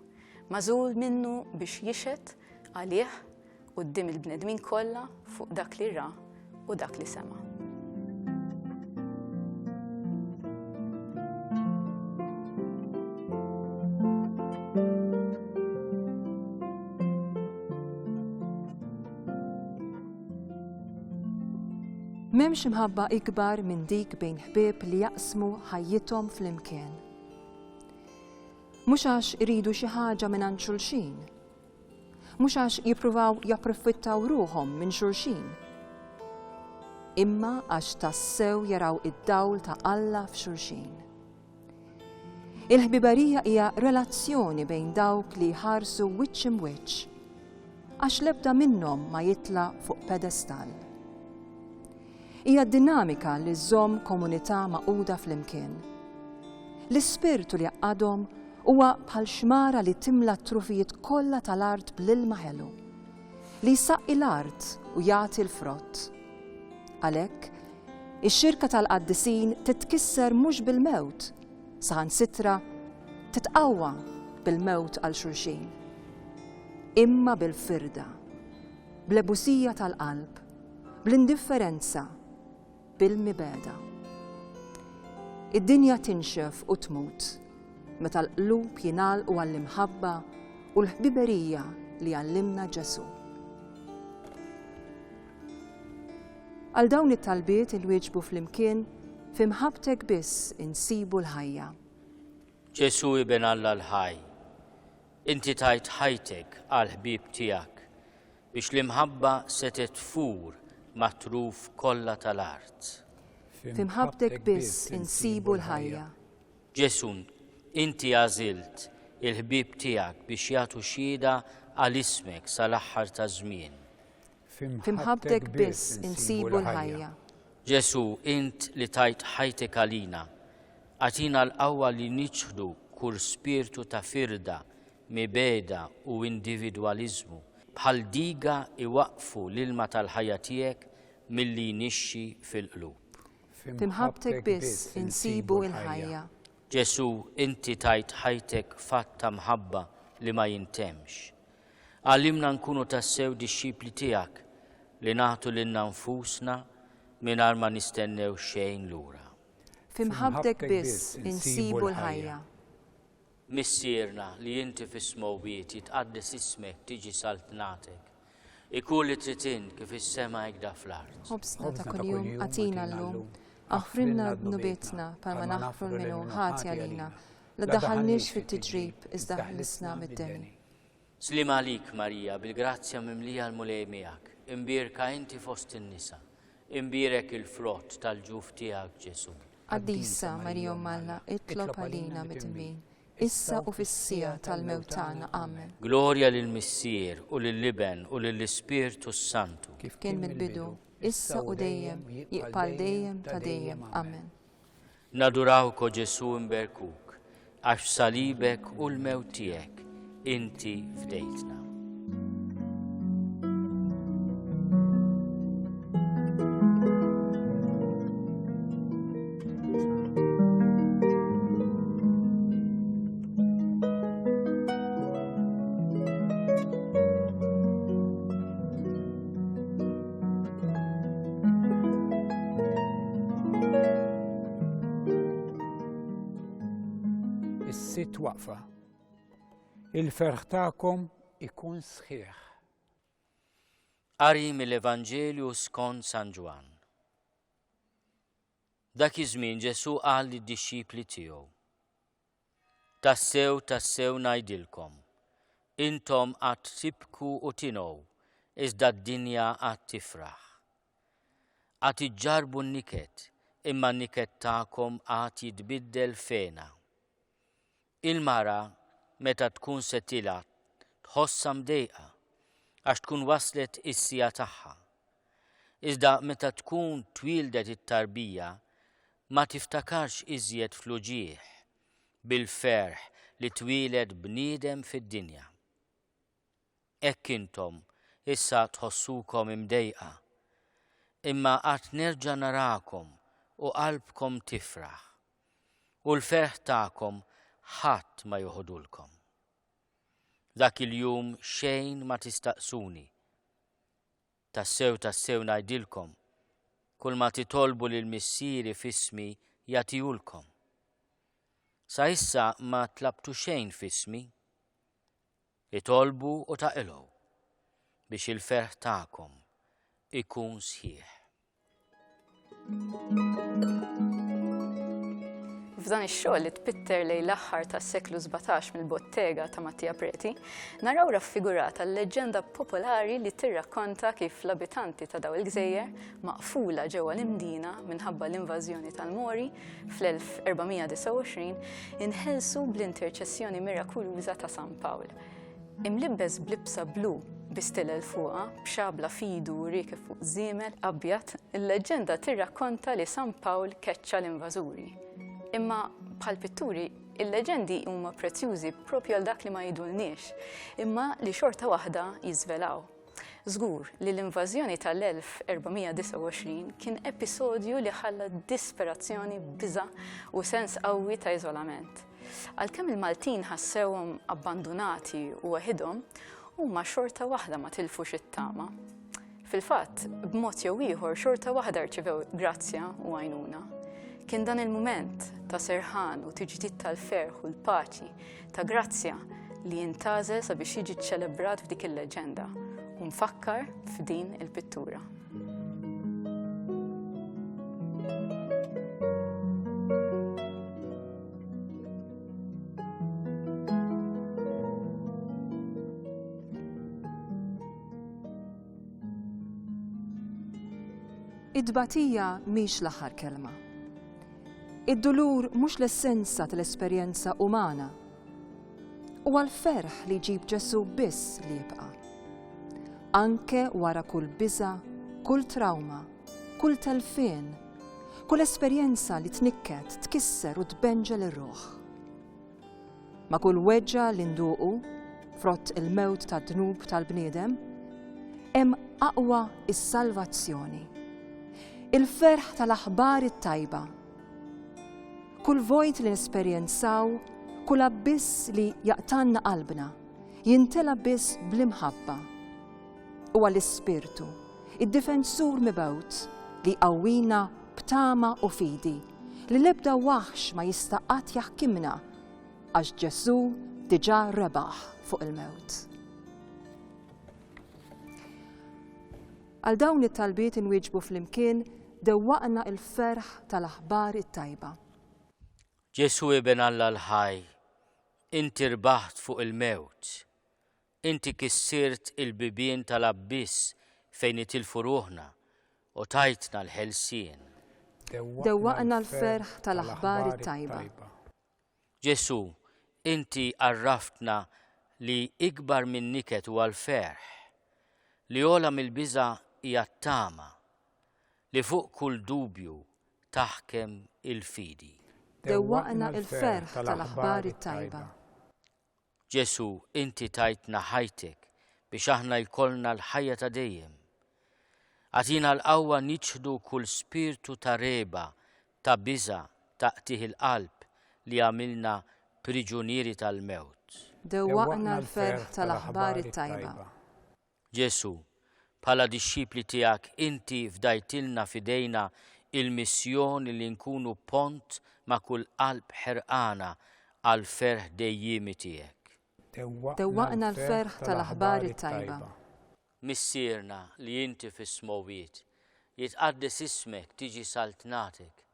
magħżul minnu biex jixhed għalih quddiem il-bnedmin kollha fuq dak li ra u dak li sema'. M'hemmx imħabba ikbar minn dik bejn ħbieb li jaqsmu ħajjithom flimkien. Mhux għax iridu xi ħaġa mingħand xulxin, Mhux għax jippruvaw japprofittaw ruħhom minn xulxin, imma għax tassew jaraw id-dawl ta' Alla f'xulxin. Il-ħbiberija hija relazzjoni bejn dawk li jħarsu wiċċ imwiċċ, għax l-ebda minnhom ma jitla' fuq pedestall. Hija dinamika li żżomm komunità magħquda flimkien. L-ispirtu li jgħaqqadhom huwa bħal xmara li timla t-trufijiet kollha tal-art bl-ilma ħelu, li jsaqqi l-art u jagħti l-frott. Għalhekk, ix-xirka tal-qaddisin titkisser mhux bil-mewt, saħansitra titqawwa bil-mewt għal xulxin, imma bil-firda, bl-ebusija tal-qalb, bl-indifferenza, bil-mibegħda. Id-dinja tinxef u tmut meta l-qlub jingħalqu għall-imħabba u l-ħbiberija li għallimna Ġesù. Għal dawn it-talbiet inwieġbu flimkien f'imħabbtek biss insibu l-ħajja. Ġesù Iben Alla l-ħaj, inti tajt ħajtek għall-ħbieb tiegħek biex l-imħabba setgħet tfur mat-truf kollha tal-art. F'imħabbtek biss insibu l-ħajja. Ġesù, inti għażilt il-ħbieb tiegħek biex jagħtu xhieda għal ismek sal-aħħar taż-żmien. F'imħabbtek biss insibu l-ħajja. Ġesù, int li tajt ħajtek għalina, agħtina l-qawwa li niċħdu kull spirtu ta' firda, mibegħda u individwaliżmu, bħal diga iwaqqfu l-ilma tal-ħajja tiegħek milli jnixxi fil-qlub. F'imħabbtek biss insibu l-ħajja. Ġesù, inti tajt ħajtek f'att ta' mħabba li ma jintemmx. Għallimna nkunu tassew dixxipli tiegħek li nagħtu lilna nfusna mingħajr ma nistennew xejn lura. F'imħabbtek biss insibu l-ħajja. Missierna li inti fis-smewwiet, jitqaddes ismek, tiġi saltnatek. Ikun li trid int kif is-sema hekk da fl-art. Ħobżna ta' kuljum agħtina llum. Aħfrilna dnubietna bħalma naħfru 'l min hu ħati għalina. La ddaħħalniex fit-tiġrib iżda ħlisna mid-deni. Sliem għalik Marija, bil-grazzja mimlija l-Mulej miegħek, imbierka inti fost in-nisa, imbierek il-frott tal-ġuf tiegħek Ġesù. Qaddisa Marija Omm Alla, itlob għalina midinbin, issa u fis-siegħa tal-mewt tagħna. Amen. Glorja lill-Missier u lill-Iben u lill-Ispirtu s-Santu. Kif kien mill-bidu, issa u dejjem, jibqa' għal dejjem ta' dejjem. Amen. Nadurawk o Ġesù nberkuk, għax b'salibek u l-mewt tiegħek inti fdejtna. Is-sitt waqfa. Il-ferħ tagħkom ikun sħiħ. Qari mill-Evanġelju skont San Ġwann. Dak iż-żmien Ġesù qal lid-dixxipli tiegħu, Tassew, tassew ngħidilkom, intom għad tibku u tingħu, iżda d-dinja għad tifraħ. Għad iġġarrbu n-niket, imma n-niket tagħkom għad jitbiddel f'hena. Il-mara, meta tkun se tilgħad, tħossha mdejqa, għax tkun waslet is-siegħa tagħha. Iżda meta tkun twieldet it-tarbija, ma tiftakarx iżjed fl-uġigħ, bil-ferħ li twieled bniedem fid-dinja. Hekk intom issa tħossukom imdejqa, imma għad nerġa' narakom u qalbkom tifraħ, u l-ferħ tagħkom ħadd ma joħodulkom. Dak il-jum xejn ma tistaqsuni. Tassew, tassew ngħidilkom, kulma titolbu lil Missieri f'ismi jagħtihulkom. Sa issa ma tlabtu xejn f'ismi. Itolbu u taqilgħu biex il-ferħ tagħkom ikun sħiħ. F'dan ix-xogħol li tpitter lejn l-aħħar tas-seklu 17 mill-bottega ta' Mattia Preti, naraw raffigurata l-leġġenda popolari li tirrakkonta kif l-abitanti ta' daw il-gżejjer, maqfula ġewwa l-Imdina minħabba l-invażjoni tal-Mori fl-1429, inħelsu bl-interċessjoni mirakuluża ta' San Pawl. Imlibbes b'libsa blu bi stilel fuqha, b'xabla f'idu u riekeb fuq żiemel abjad, il-leġġenda tirrakkonta li San Pawl keċċa l-invażuri. Imma bħall-pitturi, il-leġġendi huma prezzjużi proprju għal dak li ma jgħidulniex, imma li xorta waħda jiżvelaw. Żgur li l-invażjoni tal-1429 kien episodju li ħalla disperazzjoni, biża' u sens qawwi ta' iżolament. Għalkemm il-Maltin ħassewhom abbandunati u waħidhom, huma xorta waħda ma tilfux it-tama. Fil-fatt, b'mod jew ieħor xorta waħda rċivew grazzja u għajnuna. Kien dan il-mument ta' serħan u tiġdid tal-ferħ u l-paċi, ta' grazzja li jintgħażel sabiex jiġi ċċelebrat f'dik il-leġenda u mfakkar f'din il-pittura. It-tbatija mhix l-aħħar kelma. Id-dulur mhux l-essenza tal-esperjenza umana. Huwa l-ferħ li jġib Ġesù biss li jibqa'. Anke wara kull biża', kull trawma, kull telfien, kull esperjenza li tnikket, tkisser u tbenġel ir-ruħ. Ma' kull weġgħa li nduqu, frott il-mewt tad-dnub tal-bniedem, hemm aqwa is-salvazzjoni. Il-ferħ tal-aħbar it-tajba. Kull vojt li nesperjenzaw, kull abbiss li jaqtgħalna qalbna, jintela biss bl-imħabba. Huwa l-Ispirtu, id-difensur mibgħut, li jqawwina b'tama u fidi, li l-ebda waħx ma jista' qatt jaħkimna, għax Ġesù diġà rebaħ fuq il-mewt. Għal dawn it-talbiet inwieġbu flimkien dewwaqna il-ferħ tal-aħbar it-tajba. Ġesù Iben Alla l-ħaj, inti rbaħt fuq il-mewt. Inti kissirt il-bibien tal-abbiss fejn nitilfu ruħna u tajtna l-ħelsien. Dewwaqna l-ferħ tal-aħbar it-tajba. Ġesù, inti għarraftna li ikbar min-niket huwa l-ferħ, li ogħla mill-biża' hija t-tama, li fuq kull dubju taħkem il-fidi. Dewwaqna l-ferħ tal-aħbar it-tajba. Ġesù, inti tajtna ħajtek biex aħna jkollna l-ħajja ta' dejjem. Agħtina l-qawwa niċħdu kull spirtu ta' regħba, ta' biża', ta' qtigħ il-qalb li jagħmilna priġunieri tal-mewt. Dewwaqna l-ferħ tal-aħbar it-tajba. Ġesù, bħala dixxipli tiegħek inti fdajtilna f'idejna il-missjoni li nkunu pont ma' kull qalb ħerqana għall-ferħ dejjiemi tiegħek. Dewwaqna l-ferħ tal-aħbar it-tajba. Missierna li inti fis-smewwiet, jitqaddes ismek, tiġi saltnatek,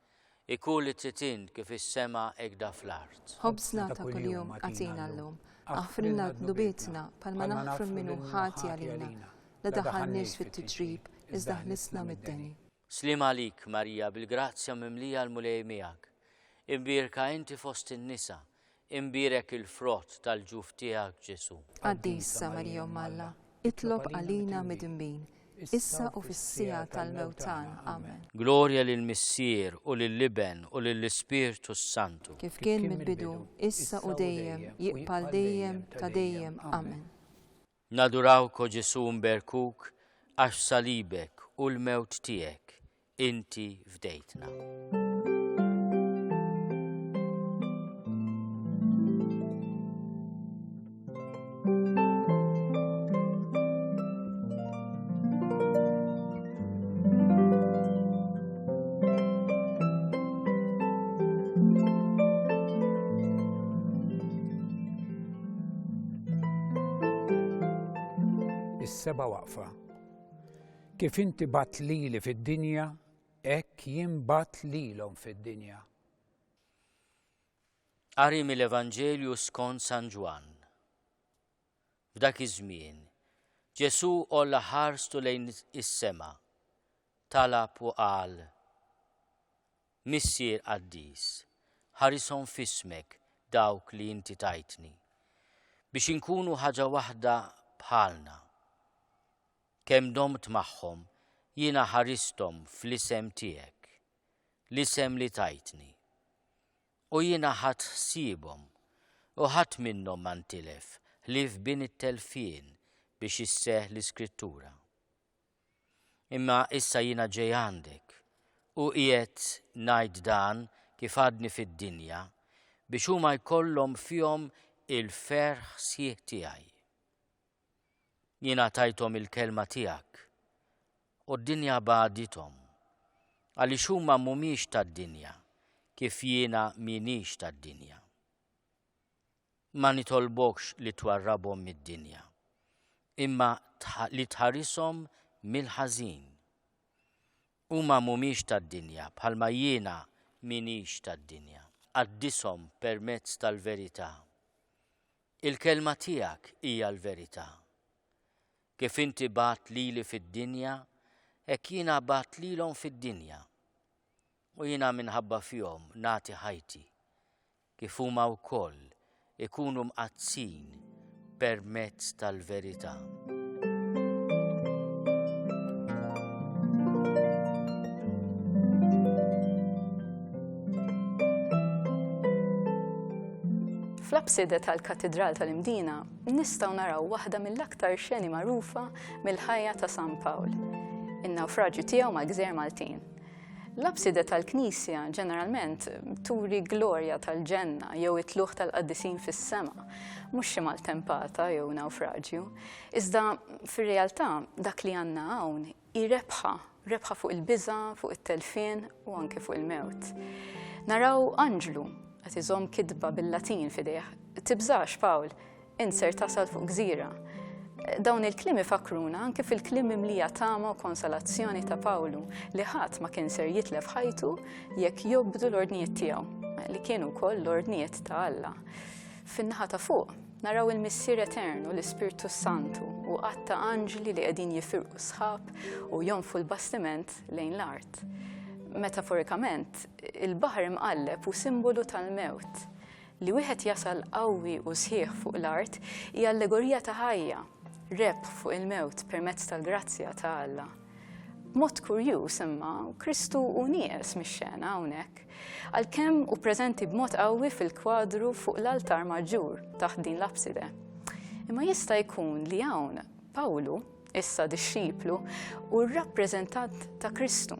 Ikun li trid int kif fis-sema hekk da fl-art. Ħobżna ta' kuljum agħtina llum. Aħfrilna dnubietna bħalma naħfru min hu ħati għalina. La daħħalniex fit-tiġrib, iżda ħlisna mid-deni. Sliem għalik, Marija, bil-grazzja mimlija l-Mulej miegħek. Imbierka inti fost in-nisa, Imbierek il-frott tal-ġuf tiegħek, Ġesù. Qaddisa Marija Omm Alla, itlob għalina midinbin, issa u fis-siegħa tal-mewt tagħna. Amen. Glorja lill-Missier u lill-Iben u lill-Ispirtu s-Santu. Kif kien mill-bidu, issa u dejjem, jibqa' għal dejjem ta' dejjem. Amen. Nadurawk, o Ġesù nberkuk, għax salibek u l-mewt tiegħek inti fdejtna. Is-seba' waqfa. Kif inti bgħatt lili fid-dinja, hekk jien bgħatt lilhom fid-dinja. Qari mill-Evanġelju skont San Ġwann. F'dak iż-żmien, Ġesù għolla ħarstu lejn is-sema, talab u qal, Missier qaddis, ħarishom f'ismek dawk li inti tajtni, biex inkunu ħaġa waħda bħalna. Kemm domt magħhom, jiena ħaristhom fl-isem tiegħek, l-isem li tajtni. U jiena ħadt ħsiebhom, u ħadd minnhom ma ntilef ħlief bin it-telfien biex isseħħ l-Iskrittura. Imma issa jiena ġej għandek, u qiegħed ngħid dan kif għadni fid-dinja, biex huma jkollhom fihom il-ferħ sħiħ tiegħi. Jiena tajthom il-kelma tiegħek, u d-dinja bagħdithom, għaliex huma mhumiex tad-dinja, kif jiena m'iniex tad-dinja. Ma nitolbokx li twarrabhom mid-dinja, imma li tħarishom mill-ħażin. Huma mhumiex tad-dinja bħalma jiena m'iniex tad-dinja. Qaddishom permezz tal-verità. Il-kelma tiegħek hija l-verità. Kif inti bgħatt lili fid-dinja, hekk jiena bgħatt lilhom fid-dinja. U jiena minħabba fihom nagħti ħajti, kif huma wkoll ikunu mqaddsin permezz tal-verità. Fl-apside tal-Katidral tal-Imdina nistgħu naraw waħda mill-aktar xeni magħrufa mill-ħajja ta' San Pawl, in-nawfraġju tiegħu mal-Gżejjer Maltin. L-apside tal-knisja ġeneralment turi glorja tal-ġenna jew it-tlugħ tal-qaddisin fis-sema, mhux xi maltempata jew nawfraġju. Iżda fir-realtà dak li għandna hawn hi rebħa, rebħa fuq il-biża', fuq it-telfien u anke fuq il-mewt. Naraw anġlu qed iżomm kitba bil-Latin f'idejh. Tibżax, Pawl, Int ser tasal fuq gżira. Dawn il-kliem ifakkruna anke fil-kliem mimlija tama u konsolazzjoni ta' Pawlu li ħadd ma kien ser jitlef ħajtu jekk jobdu l-ordnijiet tiegħu, li kienu wkoll l-ordnijiet ta' Alla. Fin-naħa ta' fuq. Naraw il-Missier Etern u l-Ispirtu Santu u għadd ta' anġli li qegħdin jifirqu sħab u jonfu l-bastiment lejn l-art. Metaforikament, il-baħar imqalleb hu simbolu tal-mewt. Li wieħed jasal qawwi u sħiħ fuq l-art hi allegorija ta' ħajja, rebħ fuq il-mewt permezz tal-grazzja ta' Alla. B'mod kurjuż imma, Kristu hu nieqes mix-xena hawnhekk, għalkemm hu preżenti b'mod qawwi fil-kwadru fuq l-altar maġġur taħt din l-apside. Imma jista' jkun li hawn Pawlu, issa dixxiplu, hu r-rappreżentant ta' Kristu.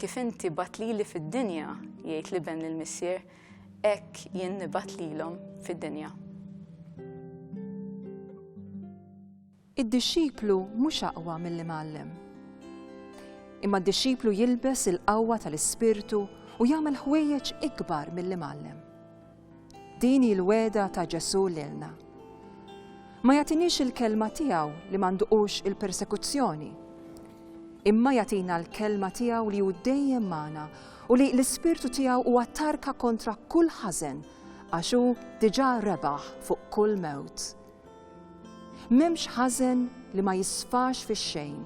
Kif inti bgħatt lili fid-dinja, jgħid l-Iben lill-Missier, hekk jien nibgħat lilhom fid-dinja. Id-dixxiplu mhux aqwa mill-imgħallem. Imma d-dixxiplu jilbes il-qawwa tal-Ispirtu u jagħmel ħwejjeġ ikbar mill-imgħallem. Din hi l-wegħda ta' Ġesù lilna. Ma jagħtiniex il-kelma tiegħu li ma nduqux il-persekuzzjoni. Imma jagħtina l-kelma tiegħu li hu dejjem magħna u li l-Ispirtu tiegħu huwa tarka kontra kull ħażen għax hu diġà rebaħ fuq kull mewt. M'hemmx ħażen li ma jisfax fix-xejn,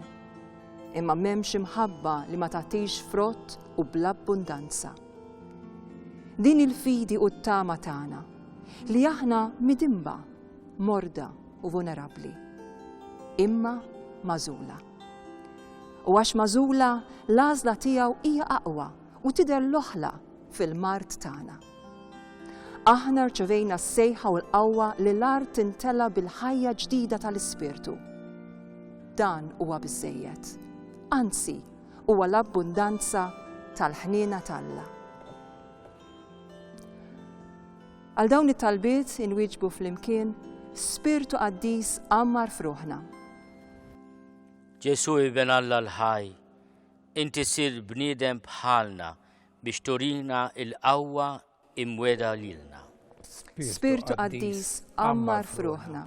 imma m'hemmx imħabba li ma tagħtix frott u bl-abbundanza. Din hi l-fidi u t-tama tagħna, li aħna midinba, morda u vunerabbli, imma magħżula. U għax magħżula, l-għażla tiegħu hija aqwa u tidher l-oħla fil-mard tagħna. Aħna rċevejna s-sejħa u l-qawwa li l-art tintela bil-ħajja ġdida tal-Ispirtu. Dan huwa biżżejjed. Anzi, huwa l-abbundanza tal-ħniena t'Alla. Għal dawn it-talbiet inwieġbu flimkien, Spirtu Qaddis għammar f'ruħna. Ġesù Iben Alla l-ħaj, inti sirt bniedem bħalna Biex turina l-qawwa imwiegħda lilna. Spirtu Qaddis għammar f'ruħna.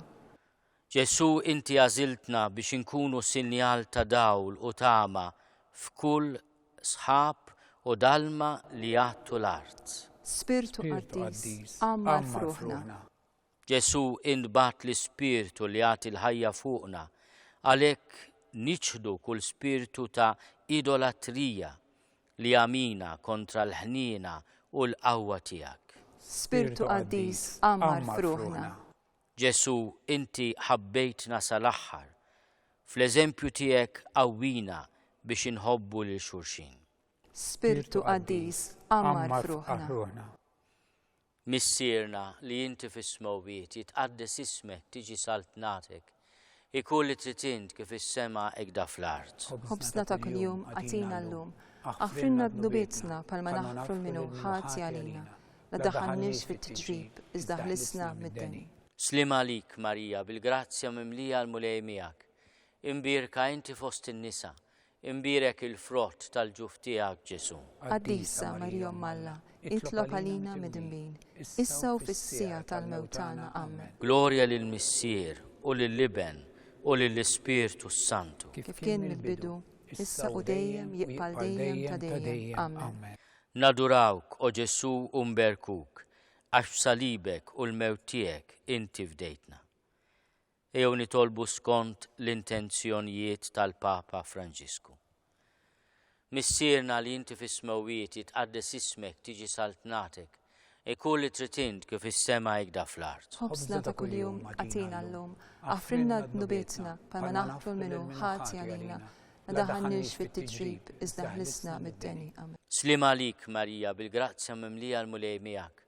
Ġesù inti għażiltna biex inkunu sinjal ta' dawl u tama f'kull sħab u dalma li jgħattu l-art. Spirtu Qaddis għammar f'ruħna. Ġesù int bgħatt l-Ispirtu li jagħti l-ħajja fuqna, għalhekk niċħdu kull spirtu ta' idolatrija li jagħmina kontra l-ħniena u l-qawwa tiegħek. Spirtu Qaddis, għammar f'ruħna. Ġesù, inti ħabbejtna sal-aħħar. Fl-eżempju tiegħek qawwina biex inħobbu lil xulxin. Spirtu Qaddis, għammar f'ruħna. Missierna li inti fis-smewwiet, jitqaddes ismek, tiġi saltnatek. Ikun li trid int kif fis-sema hekk da fl-art. Ħobżna ta' kuljum agħtina llum. Aħfrilna dnubietna bħalma naħfru 'l min hu ħati għalina. La ddaħħalniex fit-tiġrib, iżda ħlisna mid-deni. Sliem għalik, Marija, bil-grazzja mimlija l-Mulej miegħek. Imbierka inti fost in-nisa, Imbierek il-frott tal-ġuf tiegħek, Ġesù. Qaddisa Marija Omm Alla, itlob għalina midinbin, issa u fis-siegħa tal-mewt tagħna. Amen. Glorja lill-Missier, u lill-Iben, u lill-Ispirtu s-Santu. Kif kien mill-bidu, issa u dejjem, jibqa' għal dejjem ta' dejjem. Amen. Nadurawk, o Ġesù, u nberkuk, għax b'salibek u l-mewt tiegħek inti fdejtna. Ejjew nitolbu skont l-intenzjonijiet tal-Papa Franġisku. Missierna li inti fis-smewwiet, jitqaddes ismek, tiġi saltnatek, ikun li trid int kif fis-sema hekk da fl-art. Ħobżna ta' kuljum agħtina llum. Aħfrilna dnubietna bħalma naħfru 'l min hu ħati għalina. La daħħalniex fit-tiġrib, iżda ħlisna mid-deni. Amen. Sliem għalik, Marija, bil-grazzja mimlija l-Mulej miegħek.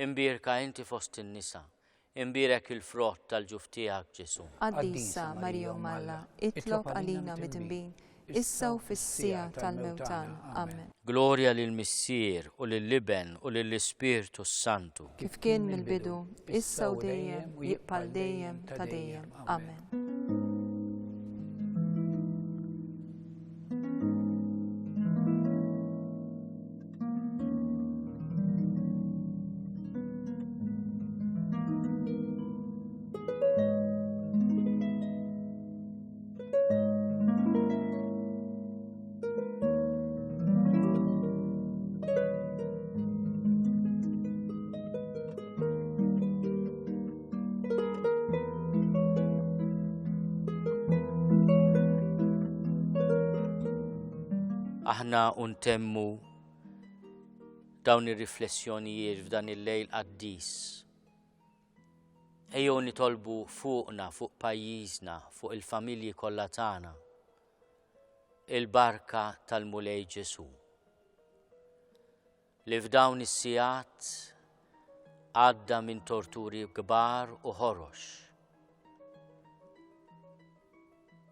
Imbierka inti fost in-nisa, Imbierek il-frott tal-ġuf tiegħek, Ġesù. Qaddisa Marija Omm Alla, itlob għalina midinbin, issa u fis-siegħa tal-mewt tagħna. Amen. Glorja lill-Missier, u lill-Iben, u lill-Ispirtu s-Santu. Kif kien mill-bidu, issa u dejjem, u jibqa' għal dejjem ta' dejjem. Amen. Aħna untemmu dawn ir-riflessjonijiet f'dan il-lejl qaddis. Ejjew nitolbu fuqna, fuq pajjiżna, fuq il-familji kollha tagħna. Il-barka tal-Mulej Ġesu. Li f'dawn is-sigħat għadda minn torturi kbar u ħorox.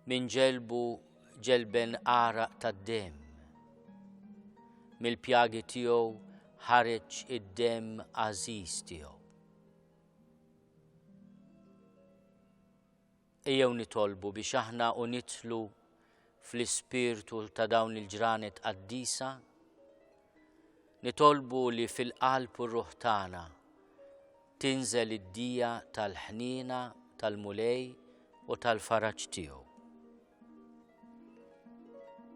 Minn ġelbu ġelben għaraq tad-demm. Mill-pjagi tiegħu ħareġ id-demm għażiż tiegħu. Ejjew nitolbu biex aħna u nidħlu fl-ispirtu ta' dawn il-ġranet qaddisa, nitolbu li fil-qalb u r-ruħ tagħna tinżel id-dija tal-ħniena tal-Mulej u tal-faraġ tiegħu.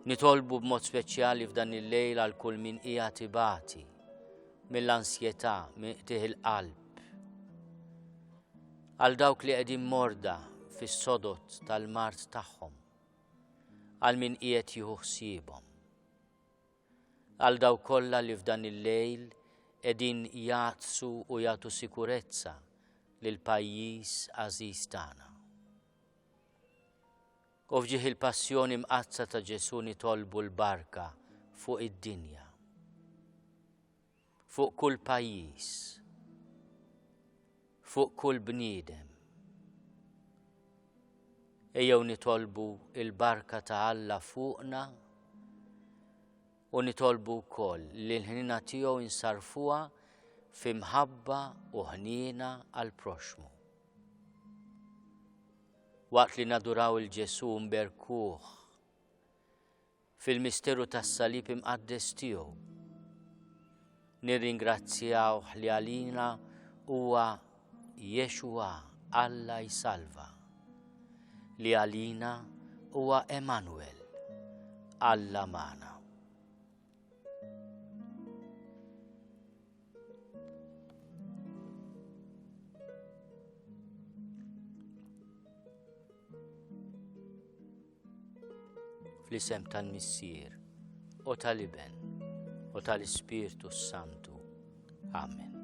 Nitolbu b'mod speċjali f'dan il-lejl għal kull min qiegħed ibati mill-ansjetà, minn qtigħ il-qalb. Għal dawk li qegħdin morda fis-sodod tal-mard tagħhom. Għal min qiegħed jieħu ħsiebhom. Għal dawk kollha li f'dan il-lejl qegħdin jgħaddsu u jagħtu sikurezza lill-pajjiż għażiż tagħna. U f'ġieħ il-Passjoni Mqaddsa ta' Ġesù nitolbu l-barka fuq id-dinja, fuq kull pajjiż, fuq kull bniedem. Ejjew nitolbu il-barka ta' Alla fuqna u nitolbu wkoll li l-ħnina tiegħu insarfuha fi mħabba u ħniena għall-proxxmu. Waqt li naduraw 'il Ġesù nberkuh fil-misteru tas-salib imqaddes tiegħu. Nirringrazzjawh li għalina huwa Yeshua Alla jsalva, li għalina huwa Emanuel, Alla magħna. Fl-isem tal-Missier u tal-Iben u tal-Ispirtu s-Santu. Amen.